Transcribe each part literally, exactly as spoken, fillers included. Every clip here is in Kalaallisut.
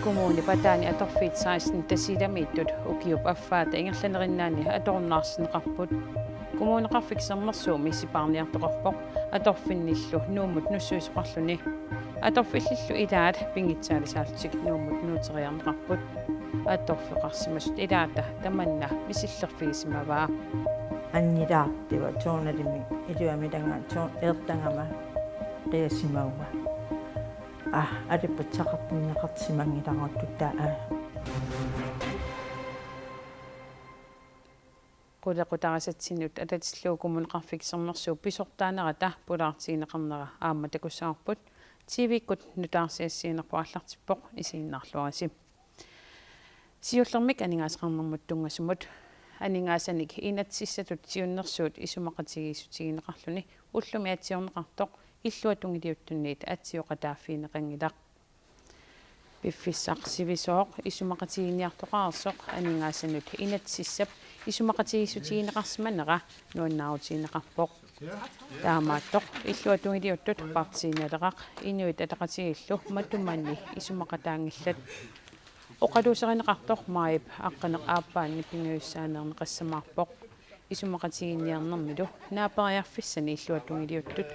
Kommuni Pataani atorfiit seksten Tasiilamiittut ukiup affaata ingerlanerinnaanni atorunnaarsinneqarput. Kommuneqarfik Sermersuumi sipaarniartoqarpoq atorfinnillu Nuummut nussuisoqarluni. Atorfillillu ilaat pinngitsaalisaallutik Nuummut nuuteriarneqarput. Atorfeqarsimasut ilaata tamanna misillerfigisimavaa. Annilaartua tuunalimi iluamilanga tuun eertagama qiasimauva. Ah, alipput saqartinneqarsimanngilaruttut taa. Qulequtarisatsinnut atatillugu Kommuneqarfik Sermersuup pisortaanerata pulaartigineqarnera aamma takussavarput. T V-kkut nutaarsiassiinerput aallartippoq, isiginnaarluarisi. Siullermik aningaasaqarnermut tunngasumut. Aningaasanik inatsisissatut siunnersuut isumaqatigiissutigineqarluni ullumi atsiorneqartoq illuatungiliuttunniit atsioqataaffigineqanngilaq. Piffissaq sivisooq isumaqatigiinniartoqareersoq aningaasanut inatsisissap isumaqatigiissutigineqarsimanera nuannaarutigineqarpoq. Taamaattoq illuatungiliuttut Partii Naleraq, Inuit Ataqatigiillu matumani isumaqataanngillat. Oqaluuserineqartoq maajip aqqaneq-aappaanni pingajussaaneerneqassamaarpoq. Isumaqatigiinniarnermilu naaperiarfissani illuatungiliuttut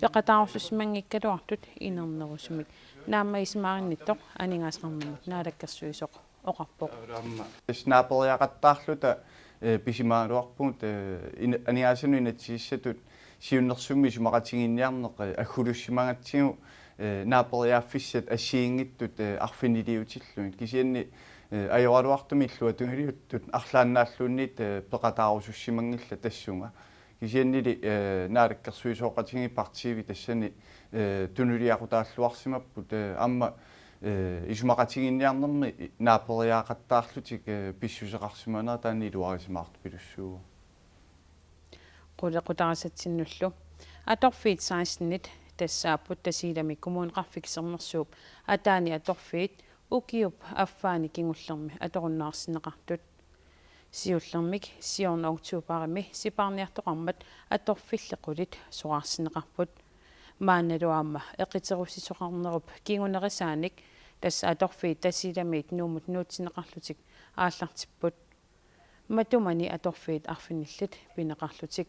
peqataarusussimanngikkaluartut inernerusumik naammagisimarinnittoq aningaasaqarnermut naalakkersuisoq oqarpoq. Tassa naaperiaqattaarluta, eh, pisimagaluarpugut, eh, in-, aningaasanut inatsisissatut siunnersuummik isumaqatigiinniarneq, eh, aggulussimagatsigu, eh, naaperiarfissat assigiinngitsut, eh, arfiniliutillugit. Kisianni, eh, ajoraluartumik illuatungiliuttut arlaannaalluunniit, eh, peqataarusussimanngillat tassunga. Kisiannili, eh, naalakkersuisooqatigiit partiivi tassani, eh, tunuliaqutaalluarsimapput, eh, aamma, eh, isumaqatigiinniarnermi naaperiaqattaarlutik, eh, pissuseqarsimanerat taanna iluarisimaartupilussuuvoq. Qulequtarisatsinnullu. Atorfiit sekstenit tassaapput Tasiilami Kommuneqarfik Sermersuup ataani atorfiit ukiup affaani kingullermi atorunnaarsinneqartut. Siullermik siorna oktoberimi sipaarniartoqarmat atorfillit qulit soraarsinneqarput. Maannalu aamma eqiterussisoqarnerup kingunerisaanik tassa atorfiit Tasiilamiit Nuummut nuutsinneqarlutik aallartipput. Matumani atorfiit arfinillit pineqarlutik.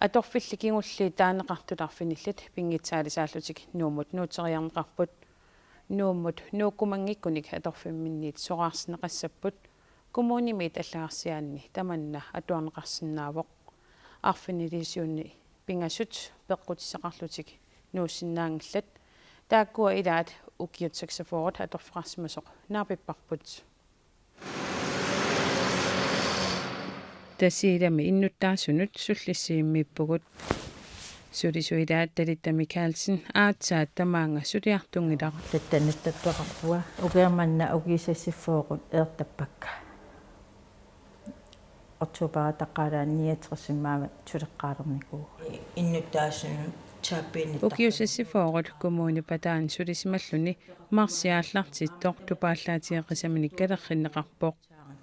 Atorfillit kingulliit taaneqartut arfinillit pinngitsaalisaallutik Nuummut nuuteriarneqarput. Nuummut nuukkumanngikkunik atorfimminniit soraarsinneqassapput. Kommunimiit allagarsiaanni tamanna atuarneqarsinnaavoq. Arfinilisiuni pingasut peqqutissaqarlutik nuussinnaanngillat. Taakkua ilaat ukiut seksogfyrre atorfeqarsimasoq naapipparput. Tasiilami innuttaasunut sullissiimmiippugut. Sulisut ilaat Talitta Mikaelsen aatsaat tamaanga suliartunngilaq. Tattanittappeqarpunga ukiormanna ukiut seksogfyrre eertappakka. Oktoberip taqqaalaani niogtresimi suleqqaarnikuuvoq. Innuttaasunut tappinit. Ukiut seksogfyrre Kommune Patan sulisimalluni marsip aallartittoq tupaallaatigeqisaminik kalerrinneqarpoq.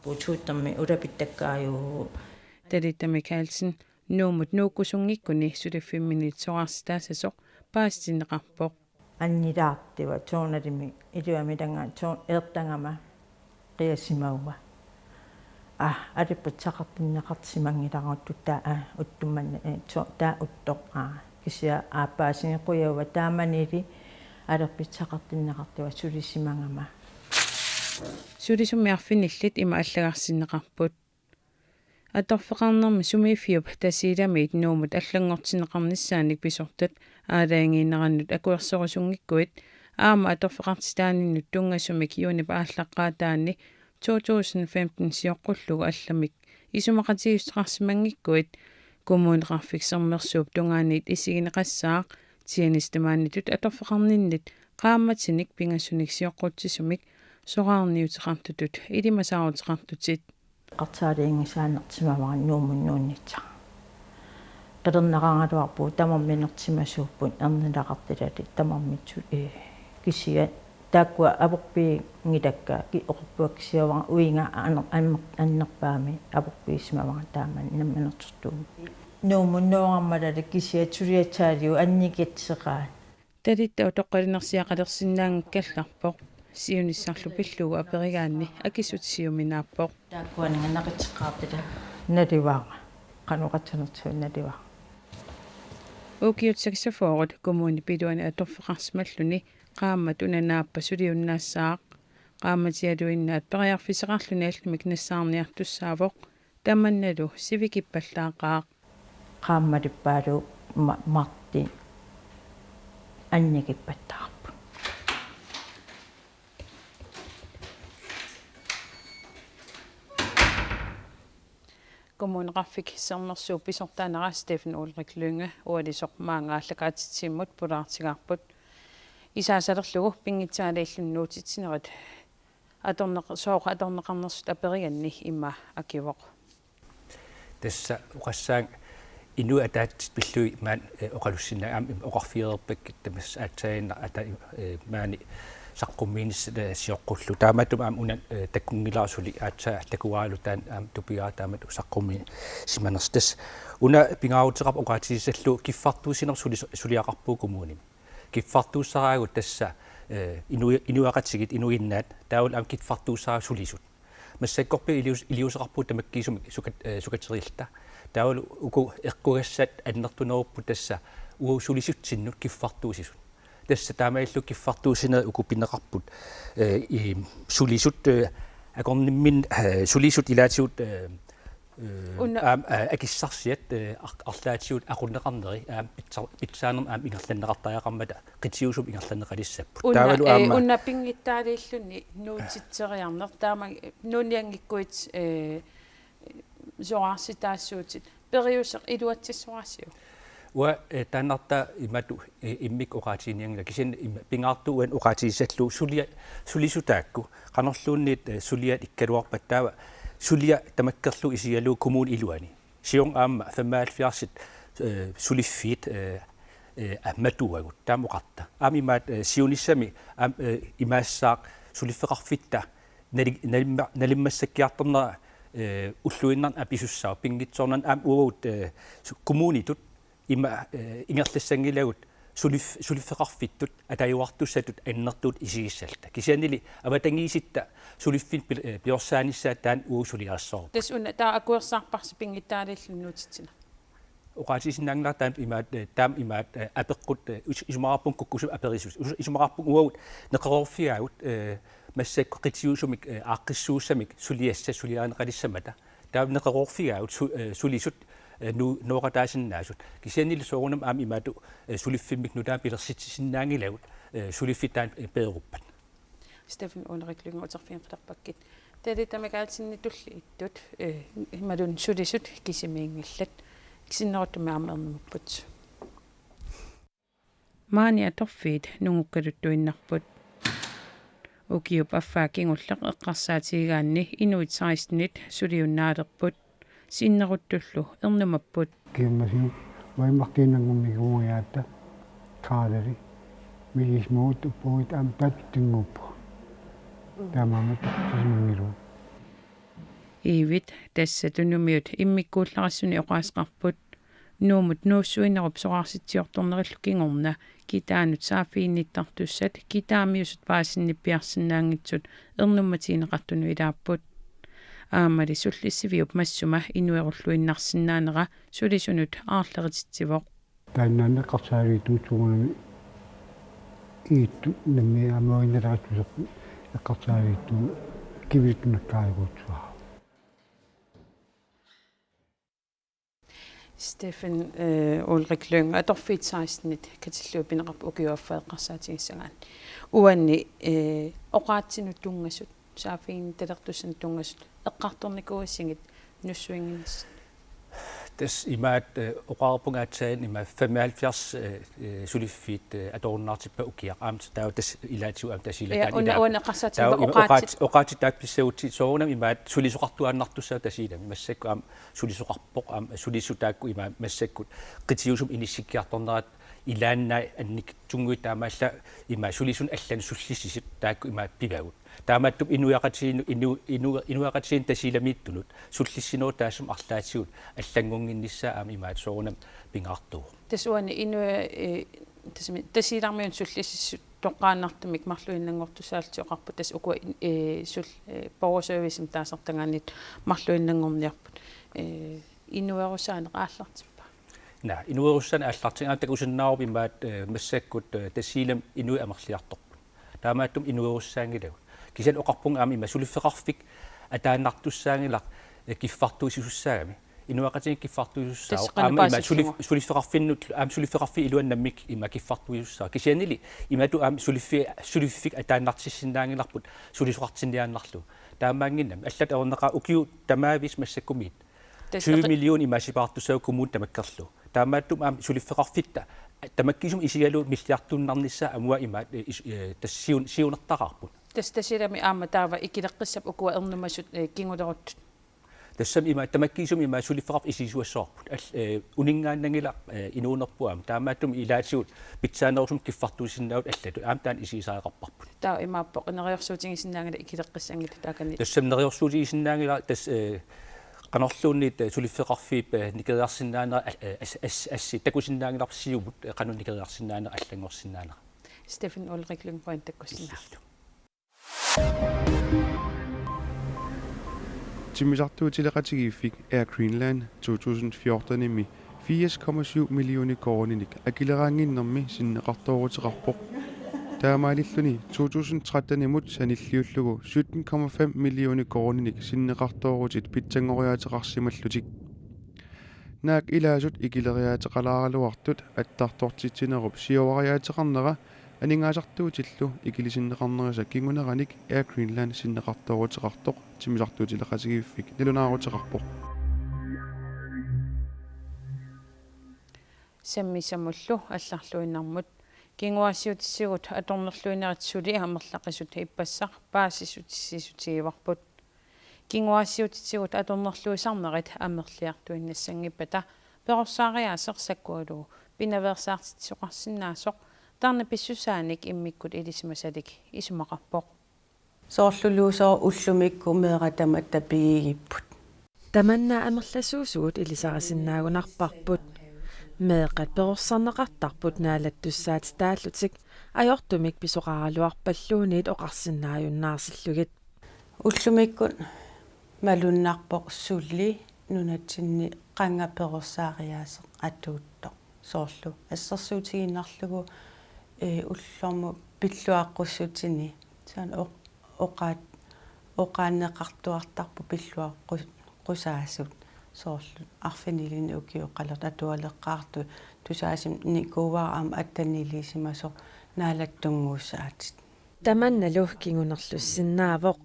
Puutuuttermi ulapittakkaajuvoq. Talitta Mikaelsen Nuummut nuukkusunngikkuni suliffimminniit soraarsitaassasoq paasitinneqarpoq. Annilaartua tuunalimi iluamilanga tuun eertagama qiasimauva. Ah, alipput saqartinneqarsimanngilaruttut taa, ah, uttummanna, eh, tu-, taa uttoq, ah, kisianni aappaasinngikkuuva taamanili alipput saqartinneqartua sulisimagama. Sulisummi arfinillit ima allagarsinneqarput. Atorfeqarnermi sumiiffiup Tasiilamiit Nuummut allanngortinneqarnissaannik pisortat aalajangiinerannut akuerserusunngikkuit aamma atorfeqartitaaninnut tunngasumik juunip aallaqqaataani to tusind femten sioqqullugu allamik isumaqatigiissuteqarsimanngikkuit Kommuneqarfik Sermersuup tungaaniit isigineqassaaq tjenestemaanitut atorfeqarninnit qaammatinik pingasunik sioqqutsisumik soraarniuteqartutut ilimasaaruteqartutit. Eqqarsaalinngisaannarsimavara Nuummut nuunnissaq. Qilernaqaraluarpugut tamarminersimasuupput ernilaqartilali tamarmitsut, ee, kisianni taakkua aporfiginngilakka ki-, oqarpunga kisiavara uiga aner-, anner-, annerpaamik aporfigisimavara taamani namminersortuumik. Nuumut nooraarmata kisiat suliassaaliu annikitseqaat. Talitta utoqqalinersiaqalersinnaanngikkallarpoq. Siunissarlu pillugu aperigaanni akissutsit siuminaappoq. Taakkuaninnga naqitseqqaartita. Nalivaanga. Qanoq qatsanersuut nalivaanga. Ukiut seksogfyrre kommunip iluani atorfeqarsimalluni qaammat una naappa suliunnaassaaq. Qaammatialuinnaat periarfissaqarluni allamik nassaarniartussaavoq. Tamannalu sivikippallaaqaaq. Qaammalippaalu ma-, Martin annikippallaarput. Kommuneqarfik Sermersuup pisortaanera Steffen Ulrik Lynge ualisoq maanga aallakaatitsivimmut pulaartigaarput. Isaasalerlugu pinngitsaaliilluni nuutitsinerit atorneq-, sooq atorneqarnersut aperiganni ima akivoq. Tassa oqassaanga inuit ataatsit pillugit maani, eh, oqalussinnaagit aamma oqarfigereerpakkit tamassi aatsaannguaq ata-, eh, maani saqqummiinissaq, eh, sioqqullugu. Taamaattumik aamma una, eh, takunngilara suli aatsaat takuaralu taanna aamma tupigaara taamatut saqqummiissimanersoq. Tassa una pingaaruteqarpoq oqaatigissallugu kiffartuussineq sulis-, suliaqarpugut kommunimi. Kiffartuussaraagut tassa, eh, inu-, inuiaqatigiit inuinnaat taavalu aamma kiffartuussaraagut sulisut. Massakkorpiaq ilius-, iliuuseqarpugut tamakkiisumik sukat-, eh, sukateriilluta. Taavalu uku eqqugassat annertunerupput tassa uagut sulisutsinnut kiffartuussisut. Tassa taamaalillutik kiffartuussinerit uku pineqarput, eh, i sulisut, eh, akornimminni, eh, sulisut ilaatigut, eh, eh, Una- aamma, eh, akissarsiat, eh, ar-, arlaatigut aqunneqarneri aamma pitsa-, pitsaanermik aamma ingerlanneqartariaqarmata qitiusumik ingerlanneqalissapput. Una, taavalu eh, aamma una pinngitsaaliilluni nuutitseriarneq taama nuunnianngikkuit, eh, soraarsitaassuutit periuseq iluatsissoraasiuk? Uanga, eh, taannartaa imatut, eh, immikkut oqaatiginianngilanga kisianni ima-, pingaartoq uani oqaatigissallugu sulia-, sulisut taakku qanorluunniit, eh, suliat ikkaluarpat taava suliaq tamakkerlugu isigalugu kommunip iluani. Siorna aamma femoghalvfjerdsit, eh, suliffiit, eh, eh, matuagut taama oqarta. Aamma imaat, eh, siunissami aamma, eh, imaassaaq suliffeqarfitta nali-, nalimma-, nalimmassakkiartornera, eh, ulluinnarni aamma pisussaavoq pinngitsoornani aamma uagut, eh, su-, kommunitut ima, eh, ingerlassanngilagut sulif-, suliffeqarfittut atajuartussatut annertuutut isigissalluta. Kisiannili avatangiisitta suliffinnik pil-, eh, piorsaanissaat taanna uagut suliarissavarput. Tassa una taava akuersaarparsi pinngitsaaliilluni nuutitsineq. Oqaatigisinnaanngilara taama imaat, eh, taama imaat, eh, apeqqut, eh, is-, isumaqarpunga kukkusumik aperisussat. Is-, isumaqarpunga uagut neqeroorfigaagut, eh, massakkut qitiusumik, eh, aaqqissuussamik suliassat suliarineqalissammata. Taava neqeroorfigaagut su-, eh, sulisut, eh, nu-, nooqataasinnaasut. Kisiannili soorunami aamma imatut, eh, suliffimmik nutaamik pilersitsisinnaanngilagut, eh, suliffik taanna, eh, peeruppat. Steffen Ulrik Lynge uterfigeqqilerpakkit. Tali tamakaatsinnitulli ittut, eh, imaluunniit sulisut kisimiinngillat. Kisinneruttumik aamma ernumapput. Maani atorfiit nungukkaluttuinnarput. Ukiup affaa kingulleq eqqarsaatigigaanni inuit sekstenit suliunnaalerput. Sinneruttullu ernumapput. Kiammasinut vaimarkiinanngummikuugatta kaalali. Migismuut uppuit aamma taatutinnguuppu. Taamaammat taatutinnguupput. Iivit tassa tunumiut immikkuullarissuni oqaaseqarput. Nuummut nuussuinerup soraarsitsiortornerillu kingorna kitaanut saaffiginnittartussat kitaamiusut paasinnipiarsinnaanngitsut ernummatigineqartunut ilaapput. Aammali sullissiviup massuma inuerulluinnarsinnaanera sulisunut aarlerititsivoq. Taannaanna eqqarsaaliittumut suunami iittu nammi aamma uinnaleratuserpu eqqarsaaliittumut kivilittunakkaarikuutsuara. Steffen, eh, Ulrik Lynge, atorfiit sekstenit katillugit pineqarput ukiup affaa eqqarsaatigissagaanni. Uani, eh, oqaatsinut tunngasut, saaffiginnittalertussanut tunngasut, eqqartornikuuisigit nuussuinnginnissinni. Tassa imaat, eh, oqarpunga aatsaat imaat femoghalvfjerds, eh, eh, suliffiit, eh, atorunnaartippaat ukiaq. Aamma taava tassa ilaatigut aamma Tasiilaq. Ja, taanna una, ilaappoq. Una eqqarsaatigivara taava ima oqaatsit. Oqaatsit, oqaatsit taakku pissagutsigit soorunami imaat sulisoqartuaannartussaavoq Tasiilami. Massakkut aamma sulisoqarpoq, aamma sulisut taakku ima massakkut qitiusumik inissikkiartornerat ilaannaat annikitsunnguit taamaallaat ima sulisunut allanut sullissisut taakku ima pivagut. Taamaattumik inuiaqatigiinnut, inu-, inu-, inuiaqatigiinnut Tasiilamiittunut sullissinerup taassuma arlaatigut allanngunnginnissaa aamma imaattoq soorunami pingaartuuvoq. Tassa uani inui-, eh, tassami Tasiilamiunut sullissisut toqqaannartumik marluinnanngortussaallutik oqarput, tassa ukua, eh, sul-, eh, borgerservicemik taasartagaanniit marluinnanngorniarput. Eh, inuerussaaneq aallartippaa? Naa, inuerussaaneq aallartinngilaat, takusinnaavarput imaattoq, eh, massakkut, eh, Tasiilami inuit amerliartorput. Taamaattumik inuerussaanngilagut. Kisianni oqarpunga aamma ima suliffeqarfik ataannartussaanngilaq, eh, kiffartuussisussaagami. Inuiaqatigiit kiffartuussisussaavoq. Tassa qanoq aamma ima paasissugu? Sulif-, suliffeqarfinnut, aamma suliffeqarfiit iluanni nammineq ima kiffartuussisussaavoq. Kisiannili imatut aamma suliffi-, suliffik ataannartissinnaanngilarput sulisoqartinniaannarlugu. Taamaannginnami allatut ajornaqaaq ukiut tamaaviisa massakkumiit Tassa tyve eqi- million ima sipaartussaapput kommunit tamakkerlugu. Taamaattumik aamma suliffeqarfitta tamakkiisumik isigalugu milliartuinnarnissaa aamma ima, eh, is-, eh, tassa siun-, siunertaraarput. Tassa Tasiilami aamma taava ikileqqissapput ukua ernumasut, eh, kinguleruttut. Tassami ima tamakkiisumik ima suliffeqarfik isigisussaavarput. Al-, eh, uninngaannanngilaq, eh, inuunerput aamma. Taamaattumik ilaatigut pitsaanerusumik kiffartuussinnaavugut allatut. Aamma taanna isigisariaqarparput. Taava imaappoq neriorsuutigisinnaanngilaq ikileqqissanngilaq taakani. Tassami neriorsuutigisinnaanngilaq tassa, eh, qanorluunniit, eh, suliffeqarfiup, eh, nikeriarsinnaanera, eh, as-, as-, assi takusinnaanngilarput siumut, eh, qanoq nikeriarsinnaanerat allanngorsinnaanerat. Steffen Ulrik Lynggreen, takkussinnaagavit. Timmisartuutileqatigiiffik Air Greenland to tusind fjorten-imi firs komma syv millioner koruuninik akileraannginnermi sinneqartooruteqarpoq. Taamaalilluni to tusind tretten-imut sanilliullugu sytten komma fem millioner koruuninik sinneqartoorutit pitsanngoriaateqarsimallutik. Naak ilaasut ikileriaateqalaaraluartut attartortitsinerup siuariaateqarnera aningaasartuutillu ikilisinneqarnerisa kinguneranik Air Greenland sinneqartooruteqartoq timmisartuutileqatigiiffik nalunaaruteqarpoq. Sammisamullu allarluinnarmut. Kinguaassiuutitigut atornerluinerit suli amerlaqisut ippassaq paasissutissiissutigivarput. Kinguaassiuutitigut atornerluisarnerit amerliartuinnassanngippata perorsaariaaseq sakkugalugu pinaveersaartitsisoqarsinnaasoq taanna pissusaanik immikkut ilisimasalik isumaqarpoq. Soorluluunniit ullumikkut meeqqat tamatta pigigipput. Tamanna amerlasuusugut ilisarisinnaagunarparput. Meeqqat perorsarneqartarput naalattussaatitaallutik ajortumik pisoqaraluarpalluunniit oqarsinnaajunnaarsillugit. Ullumikkut malunnarpoq suli nunatsinni qanga perorsaariaaseq atuuttoq. Soorlu assersuutigiinnarlugu, eh, ullormut pilluaqqussutini. Soorlu oq-, oqaat-, oqaanneqartuartarput pilluaqqu-, -qqusaasut. Soorlu arfinilinnik ukioqalertut atualeqqaartut tusaasinikuuara aamma atteniliisimasoq naalattunnguussaatit. Tamannalu kingunerlussinnaavoq.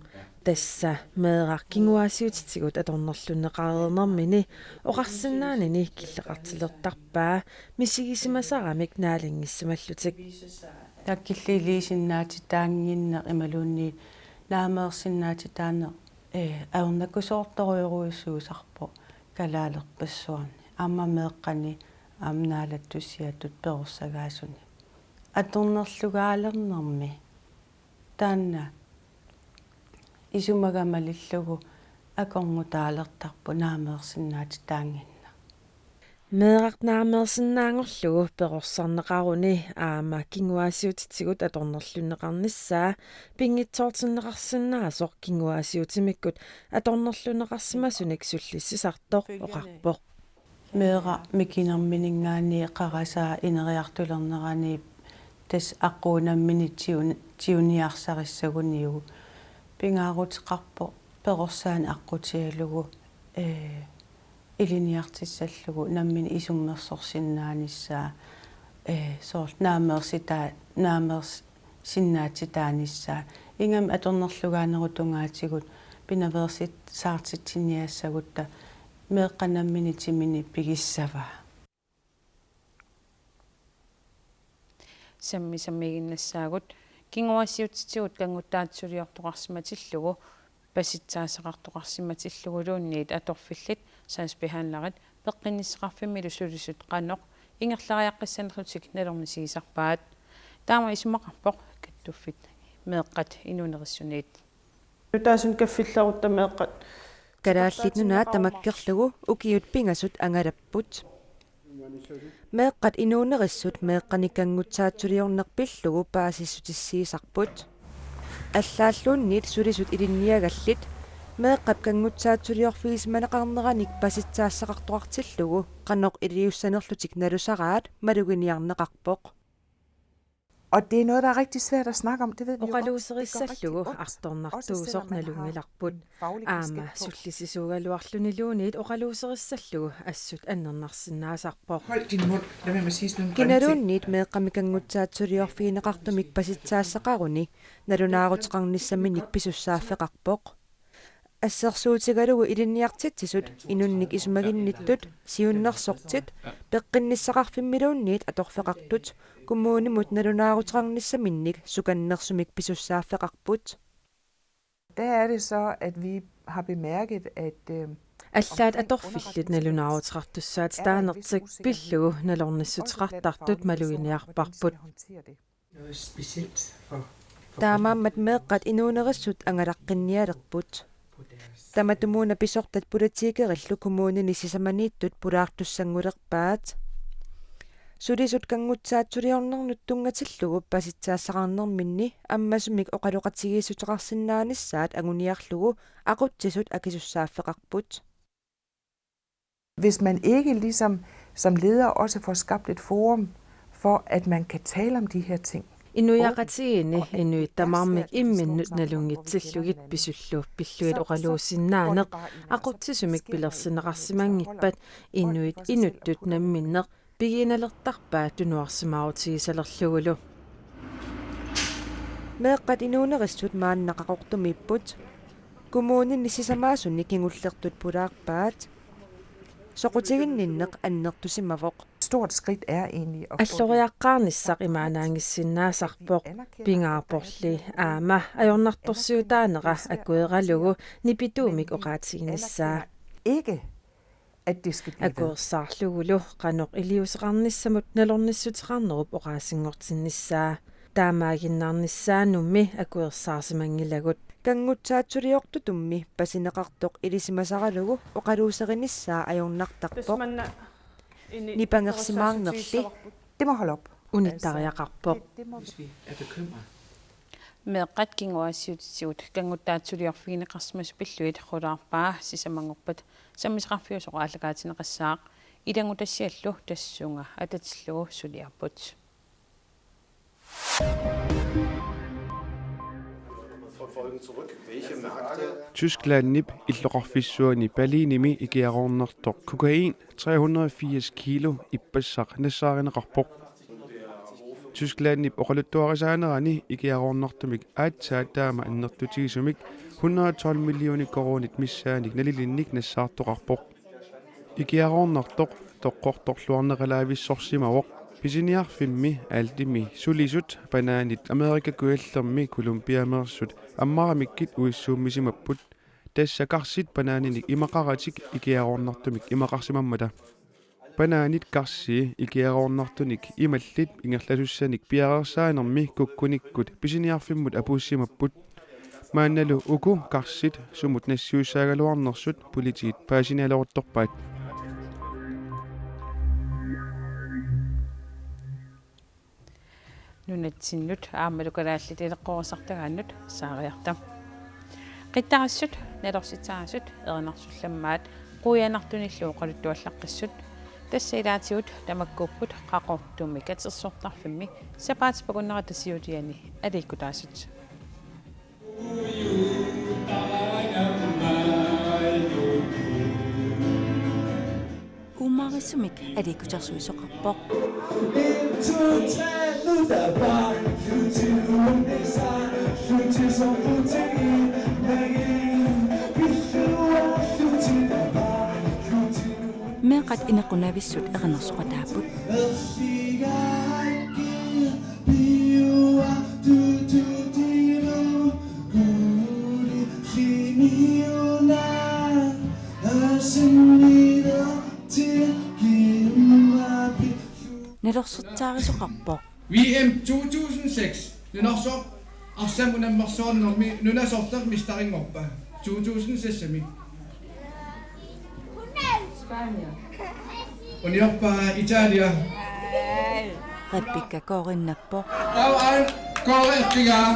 Tassa meeraq kinguaassiuutitigut atornerlunneqareernermini oqarsinnaanini killeqartilertarpaa misigisimasaramik naalanngissimallutik. Taakku killiiliisinnaatitaannginneq imaluunniit naameersinnaatitaaneq, eh, ajornakusoortorujorujussuusarpoq kalaalerpassuarni. Aamma meeqqani aamma naalattussiatut perorsagaasuni. Atornerlugaalernermi taanna isumaga malillugu akornutaalertarpoq naameersinnaatitaannginneq. Meeraq naameersinnaanngorlugu perorsarneqaruni aamma kinguaassiuutitigut atornerlunneqarnissaa pinngitsoortinneqarsinnaasoq kinguaassiuutimikkut atornerlunneqarsimasunik sullissisartoq oqarpoq. Meeraq mikinerminiinngaanniit qarasaa ineriartulernerani tassa aqqugu nammineq tigun-, tiguniarsarissaguniuk pingaaruteqarpoq perorsaaneq aqqutigalugu, eh, ilinniartissallugu nammineq isummersorsinnaanissaa, eh, soorlu naameersitaa-, naameers-, sinnaatitaanissaa. Ingammik atornerlugaanerup tungaatigut pinaveersaartitsiniassagutta meeqqat nammineq timinik pigissavaa. Sammi sammiiginnassaagut kinguaassiuutitigut kannguttaatisuliortoqarsimatillugu pasitsaasaqartoqarsimatiluunniit atorfillit sagsbehandlerit peqqinnissaqarfimmilu sulisut qanoq ingerlariaqqissanerlutik nalornisigisarpaat. Taama isumaqarpoq kattuffit meeqqat inuunerissuniit. Nutaasut kaffillerutta meeqqat. Kalaallit Nunaat tamakkerlugu ukiut pingasut angalapput. Meeqqat inuunerissut meeqqanik kanngutsaatsuliorneq pillugu paasissutissiisarput. Allaalluunniit sulisut ilinniagallit meeqqap kanngutsaatsuliorfigisimaneqarneranik pasitsaassaqartoqartillugu qanoq iliussanerlutik nalusaraat maluginiarneqarpoq. Og det er noget, der er rigtig svært at snakke om. Det ved vi jo godt. Det gør rigtig ondt. Oqaluuserissallugu artornartuusoq nalunngilarput. Aamma sullissisuugaluarluniluunniit oqaluuserissallugu assut annernarsinnaasarpoq. Hold din mund. Lad være med at sige sådan nogle grimme ting. Kinaluunniit meeqqamik kanngutsaatsuliorfigineqartumik pasitsaassaqaruni nalunaaruteqarnissaminnik pisussaaffeqarpoq. Assersuutigalugu ilinniartitsisut, inunnik isumaginnittut, siunnersortit, peqqinnissaqarfimmiluunniit atorfeqartut kommunimut nalunaaruteqarnissaminnik sukannersumik pisussaaffeqarput. Der er det så, at vi har bemærket, at, øh, allaat atorfillit nalunaaruteqartussaatitaanertik pillugu nalornissuteqartartut maluginiarparput. Noget specielt for, for Taamaammat meeqqat inuunerissut angalaqqinnialerput. Tamatumuuna pisortat politikerillu kommunini sisamaniittut pulaartussanngulerpaat. Sulisut kanngutsaatsuliornernut tunngatillugu pasitsaassaqarnerminni ammasumik oqaloqatigiissuteqarsinnaanissaat anguniarlugu aqutsisut akisussaaffeqarput. Hvis man ikke ligesom som leder også får skabt et forum for, at man kan tale om de her ting. Inuiaqatigiinni inuit tamarmik imminnut nalunngitsillugit pisullu pillugit oqaluussinnaaneq aqutsisumik pilersinneqarsimanngippat inuit inuttut namminneq pigiinnalertarpaat tunuarsimaarutigisalerlugulu. Meeqqat inuunerissut maanna Qaqortumiipput. Kommunini sisamaasuni kingullertut pulaarpaat. Soqutiginninneq annertusimavoq. Stort skridt er egentlig at få det. Alloriaqqaarnissaq imaannaanngissinnaasarpoq, pingaarporli aamma ajornartorsiutaanera akueralugu nipituumik oqaatiginissaa. Ikke at det skal blive ved. Akuersaarlugulu qanoq iliuuseqarnissamut nalornissuteqarnerup oqaasinngortinnissaa. Taamaaginnarnissaanummi akuersaarsimanngilagut. Kanngutsaatsuliortutummi pasineqartoq ilisimasaralugu oqaluuserinissaa ajornartarpoq. Tassa manna ini nipangersimaarnerli. Det må holde op. Unittariaqarpoq. Det, det må... Hvis vi er bekymrede. Meeqqat kinguaassiuutitigut kanngutsaatsuliorfigineqarsimasut pillugit qulaarpaa sisamanngorpat sammisaqarfiusoq aallakaatinneqassaaq, ilanngutassiallu tassunga atatillugu suliarput. Tysklandip illoqarfissuani Berlinimi ikiaroornartoq kokain tre hundrede og firs kilo ippassaq nassaarineqarpoq. Tysklandip oqaluttuarisaanerani ikiaroornartumik aatsaat taama annertutigisumik hundrede og tolv millioner koruunit missaannik nalilinnik nassaartoqarpoq. Ikiaroornartoq toqqortorluarneqalaavissorsimavoq. Pisiniarfimmi Aldimi sulisut banaanit Amerika Kujallermi Colombiameersut ammaramikkit uissuummisimapput. Tassa karsit banaaninik imaqaratik ikiaroornartumik imaqarsimammata. Banaanit karsii ikiaroornartunik imallit ingerlasussanik piareersaanermi kukkunikkut pisiniarfimmut apuussimapput. Maannalu uku karsit sumut nassiussaagaluarnersut politiit paasinialeruttorpaat. Nunatsinnut aammalu Kalaallit Ileqqorisartagaannut saariarta. Qittarassut, nalorsitsaassut, erinarsullammaat, quianartunillu oqaluttuallaqqissut. Tassa ilaatigut tamakkuupput Qaqortumi katersortarfimmi sapaatip akunnerata siuliani aliikkutaasut. Uummaarissumik aliikkusersuisoqarpoq. Meeqqat inequnavissut erinarsoqataapput. Nalorsitsaarisoqarpoq. V M to tusind seks, Ninorsuaq, Arsamik unammersuarnermi nunasorleq mesteringorpa to tusind seksimi. Uniorpaa Italia. Rebekka Koorinnappoq. Au, au, Koori eqqigaa.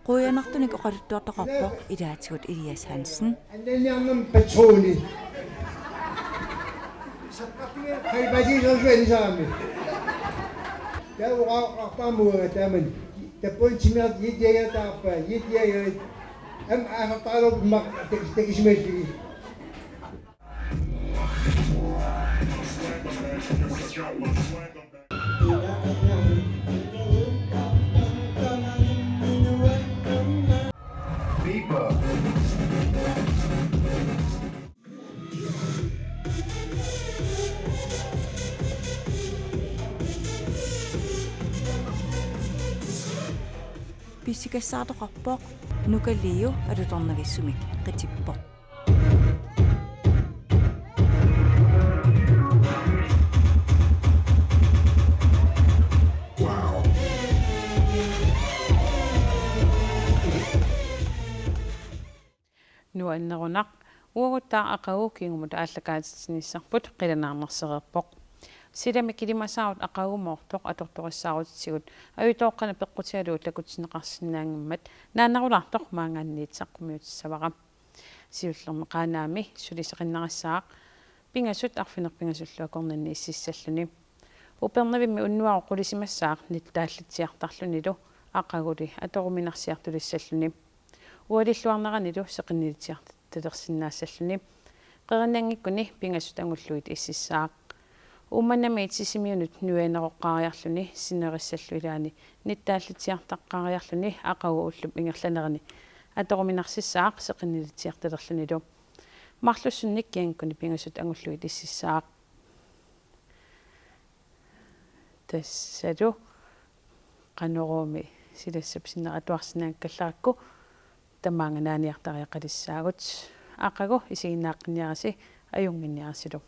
Quianartunik oqaluttuartoqarpoq ilaatigut Elias Hansen. Annanniarnermi patroni. Saqqartinga qalipasiisorsuanisaami. Taava oqartarmuga taaman. Tappavani timiartut jetjagataarpaa, jetjagaat. Am aasartaraluarput immaqa takis-, takisimallugit. Pissikassaartoqarpoq Nuka Leo alutornavissumik qitippoq. Nuannerunaq, uaguttaaq aqagu kingumut aallakaatitsinissarput qilanaarnersereerpoq. Silami kilimasaarut aqagumoortoq atortorissaarutitigut ajutooqqanik peqqutigalugu takutinneqarsinnaanngimmat naannerulaartoq maanngaanniit saqqummiutissavara. Siullermik Qaanaami suli seqinnarissaaq pingasut arfineq-pingasullu akornanni ississalluni. Upernavimmi unnuaru qulisimassaaq nittaallitsiartarlunilu aqaguli atoruminarsiartulissalluni. Ualilluarneranilu seqinnilitsiartalersinnaassalluni. Qerinnanngikkuni pingasut angullugit ississaaq. Uummannamiit Sisimiunut nuianeroqqaariarluni sinerissallu ilaani nittaallitsiartaqqaariarluni aqagu ullup ingerlanerani atoruminarsissaaq seqinnilitsiartalerlunilu. Marlussunnik kianngikkunik pingasut angullugit ississaaq. Tassalu Qanoruumi silassap sinnera atuarsinnaanngikkallarakku tamaanga naaniartariaqalissaagut. Aqagu isiginnaaqqinniarisi ajunnginniarisilu.